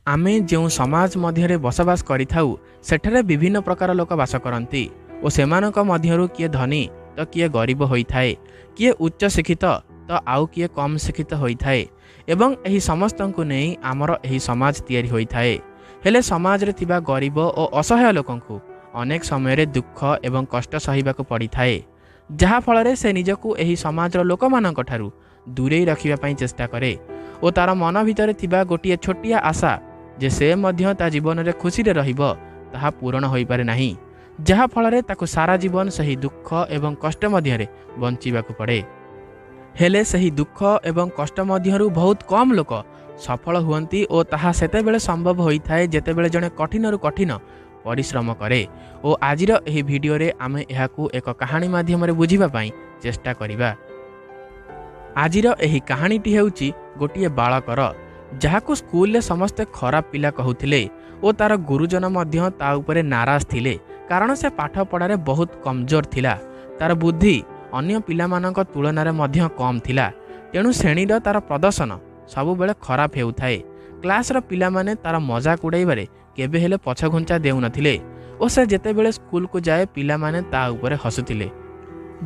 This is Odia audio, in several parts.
ଆମେ ଯେଉଁ ସମାଜ ମଧ୍ୟରେ ବସବାସ କରିଥାଉ, ସେଠାରେ ବିଭିନ୍ନ ପ୍ରକାର ଲୋକ ବାସ କରନ୍ତି ଓ ସେମାନଙ୍କ ମଧ୍ୟରୁ କିଏ ଧନୀ ତ କିଏ ଗରିବ ହୋଇଥାଏ, କିଏ ଉଚ୍ଚ ଶିକ୍ଷିତ ତ ଆଉ କିଏ କମ୍ ଶିକ୍ଷିତ ହୋଇଥାଏ ଏବଂ ଏହି ସମସ୍ତଙ୍କୁ ନେଇ ଆମର ଏହି ସମାଜ ତିଆରି ହୋଇଥାଏ। ହେଲେ ସମାଜରେ ଥିବା ଗରିବ ଓ ଅସହାୟ ଲୋକଙ୍କୁ ଅନେକ ସମୟରେ ଦୁଃଖ ଏବଂ କଷ୍ଟ ସହିବାକୁ ପଡ଼ିଥାଏ, ଯାହାଫଳରେ ସେ ନିଜକୁ ଏହି ସମାଜର ଲୋକମାନଙ୍କ ଠାରୁ ଦୂରେଇ ରଖିବା ପାଇଁ ଚେଷ୍ଟା କରେ ଓ ତା'ର ମନ ଭିତରେ ଥିବା ଗୋଟିଏ ଛୋଟିଆ ଆଶା ଯେ ସେ ମଧ୍ୟ ତା ଜୀବନରେ ଖୁସିରେ ରହିବ, ତାହା ପୂରଣ ହୋଇପାରେ ନାହିଁ, ଯାହାଫଳରେ ତାକୁ ସାରା ଜୀବନ ସେହି ଦୁଃଖ ଏବଂ କଷ୍ଟ ମଧ୍ୟରେ ବଞ୍ଚିବାକୁ ପଡ଼େ। ହେଲେ ସେହି ଦୁଃଖ ଏବଂ କଷ୍ଟ ମଧ୍ୟରୁ ବହୁତ କମ୍ ଲୋକ ସଫଳ ହୁଅନ୍ତି ଓ ତାହା ସେତେବେଳେ ସମ୍ଭବ ହୋଇଥାଏ ଯେତେବେଳେ ଜଣେ କଠିନରୁ କଠିନ ପରିଶ୍ରମ କରେ। ଓ ଆଜିର ଏହି ଭିଡ଼ିଓରେ ଆମେ ଏହାକୁ ଏକ କାହାଣୀ ମାଧ୍ୟମରେ ବୁଝିବା ପାଇଁ ଚେଷ୍ଟା କରିବା। ଆଜିର ଏହି କାହାଣୀଟି ହେଉଛି ଗୋଟିଏ ବାଳକର, ଯାହାକୁ ସ୍କୁଲରେ ସମସ୍ତେ ଖରାପ ପିଲା କହୁଥିଲେ ଓ ତା'ର ଗୁରୁଜନ ମଧ୍ୟ ତା ଉପରେ ନାରାଜ ଥିଲେ, କାରଣ ସେ ପାଠ ପଢ଼ାରେ ବହୁତ କମଜୋର ଥିଲା। ତା'ର ବୁଦ୍ଧି ଅନ୍ୟ ପିଲାମାନଙ୍କ ତୁଳନାରେ ମଧ୍ୟ କମ୍ ଥିଲା, ତେଣୁ ଶ୍ରେଣୀର ତା'ର ପ୍ରଦର୍ଶନ ସବୁବେଳେ ଖରାପ ହେଉଥାଏ। କ୍ଲାସ୍ର ପିଲାମାନେ ତା'ର ମଜାକ ଉଡ଼ାଇବାରେ କେବେ ହେଲେ ପଛଘୁଞ୍ଚା ଦେଉନଥିଲେ ଓ ସେ ଯେତେବେଳେ ସ୍କୁଲକୁ ଯାଏ, ପିଲାମାନେ ତା ଉପରେ ହସୁଥିଲେ।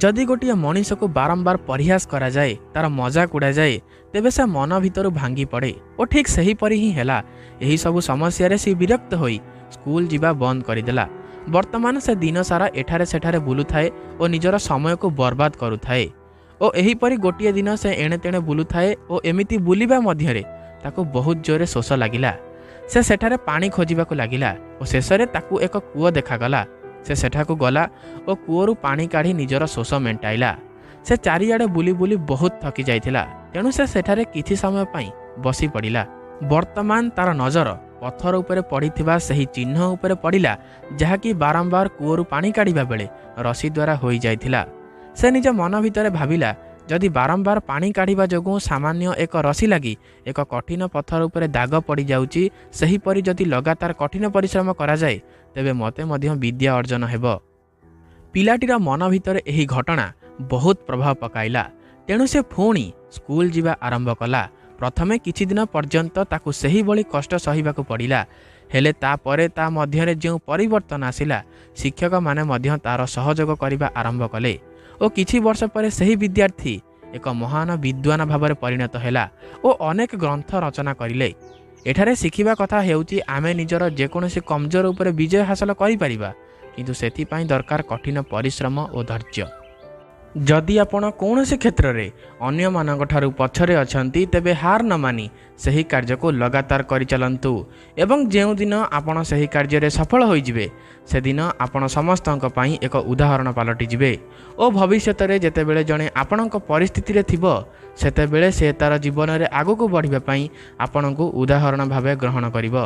ଯଦି ଗୋଟିଏ ମଣିଷକୁ ବାରମ୍ବାର ପରିହାସ କରାଯାଏ, ତା'ର ମଜାକ ଉଡ଼ାଯାଏ, ତେବେ ସେ ମନ ଭିତରୁ ଭାଙ୍ଗି ପଡ଼େ ଓ ଠିକ୍ ସେହିପରି ହିଁ ହେଲା। ଏହିସବୁ ସମସ୍ୟାରେ ସେ ବିରକ୍ତ ହୋଇ ସ୍କୁଲ ଯିବା ବନ୍ଦ କରିଦେଲା। ବର୍ତ୍ତମାନ ସେ ଦିନସାରା ଏଠାରେ ସେଠାରେ ବୁଲୁଥାଏ ଓ ନିଜର ସମୟକୁ ବର୍ବାଦ କରୁଥାଏ। ଓ ଏହିପରି ଗୋଟିଏ ଦିନ ସେ ଏଣେ ତେଣେ ବୁଲୁଥାଏ ଓ ଏମିତି ବୁଲିବା ମଧ୍ୟରେ ତାକୁ ବହୁତ ଜୋରେ ଶୋଷ ଲାଗିଲା। ସେ ସେଠାରେ ପାଣି ଖୋଜିବାକୁ ଲାଗିଲା ଓ ଶେଷରେ ତାକୁ ଏକ କୂଅ ଦେଖାଗଲା। ସେ ସେଠାକୁ ଗଲା ଓ କୂଅରୁ ପାଣି କାଢ଼ି ନିଜର ଶୋଷ ମେଣ୍ଟାଇଲା। ସେ ଚାରିଆଡ଼େ ବୁଲି ବୁଲି ବହୁତ ଥକି ଯାଇଥିଲା, ତେଣୁ ସେ ସେଠାରେ କିଛି ସମୟ ପାଇଁ ବସି ପଡ଼ିଲା। ବର୍ତ୍ତମାନ ତାର ନଜର ପଥର ଉପରେ ପଡ଼ିଥିବା ସେହି ଚିହ୍ନ ଉପରେ ପଡ଼ିଲା, ଯାହାକି ବାରମ୍ବାର କୂଅରୁ ପାଣି କାଢ଼ିବା ବେଳେ ରସି ଦ୍ୱାରା ହୋଇଯାଇଥିଲା। ସେ ନିଜ ମନ ଭିତରେ ଭାବିଲା, ଯଦି ବାରମ୍ବାର ପାଣି କାଢ଼ିବା ଯୋଗୁଁ ସାମାନ୍ୟ ଏକ ରସି ଲାଗି ଏକ କଠିନ ପଥର ଉପରେ ଦାଗ ପଡ଼ିଯାଉଛି, ସେହିପରି ଯଦି ଲଗାତାର କଠିନ ପରିଶ୍ରମ କରାଯାଏ, ତେବେ ମୋତେ ମଧ୍ୟ ବିଦ୍ୟା ଅର୍ଜନ ହେବ। ପିଲାଟିର ମନ ଭିତରେ ଏହି ଘଟଣା ବହୁତ ପ୍ରଭାବ ପକାଇଲା, ତେଣୁ ସେ ପୁଣି ସ୍କୁଲ ଯିବା ଆରମ୍ଭ କଲା। ପ୍ରଥମେ କିଛି ଦିନ ପର୍ଯ୍ୟନ୍ତ ତାକୁ ସେହିଭଳି କଷ୍ଟ ସହିବାକୁ ପଡ଼ିଲା, ହେଲେ ତାପରେ ତା ମଧ୍ୟରେ ଯେଉଁ ପରିବର୍ତ୍ତନ ଆସିଲା, ଶିକ୍ଷକମାନେ ମଧ୍ୟ ତା'ର ସହଯୋଗ କରିବା ଆରମ୍ଭ କଲେ ଓ କିଛି ବର୍ଷ ପରେ ସେହି ବିଦ୍ୟାର୍ଥୀ ଏକ ମହାନ ବିଦ୍ୱାନ ଭାବରେ ପରିଣତ ହେଲା ଓ ଅନେକ ଗ୍ରନ୍ଥ ରଚନା କରିଲେ। ଏଠାରେ ଶିଖିବା କଥା ହେଉଛି, ଆମେ ନିଜର ଯେକୌଣସି କମଜୋର ଉପରେ ବିଜୟ ହାସଲ କରିପାରିବା, କିନ୍ତୁ ସେଥିପାଇଁ ଦରକାର କଠିନ ପରିଶ୍ରମ ଓ ଧୈର୍ଯ୍ୟ। ଯଦି ଆପଣ କୌଣସି କ୍ଷେତ୍ରରେ ଅନ୍ୟମାନଙ୍କ ଠାରୁ ପଛରେ ଅଛନ୍ତି, ତେବେ ହାର ନ ମାନି ସେହି କାର୍ଯ୍ୟକୁ ଲଗାତାର କରିଚାଲନ୍ତୁ ଏବଂ ଯେଉଁଦିନ ଆପଣ ସେହି କାର୍ଯ୍ୟରେ ସଫଳ ହୋଇଯିବେ, ସେଦିନ ଆପଣ ସମସ୍ତଙ୍କ ପାଇଁ ଏକ ଉଦାହରଣ ପାଲଟିଯିବେ ଓ ଭବିଷ୍ୟତରେ ଯେତେବେଳେ ଜଣେ ଆପଣଙ୍କ ପରିସ୍ଥିତିରେ ଥିବ, ସେତେବେଳେ ସେ ତା'ର ଜୀବନରେ ଆଗକୁ ବଢ଼ିବା ପାଇଁ ଆପଣଙ୍କୁ ଉଦାହରଣ ଭାବେ ଗ୍ରହଣ କରିବ।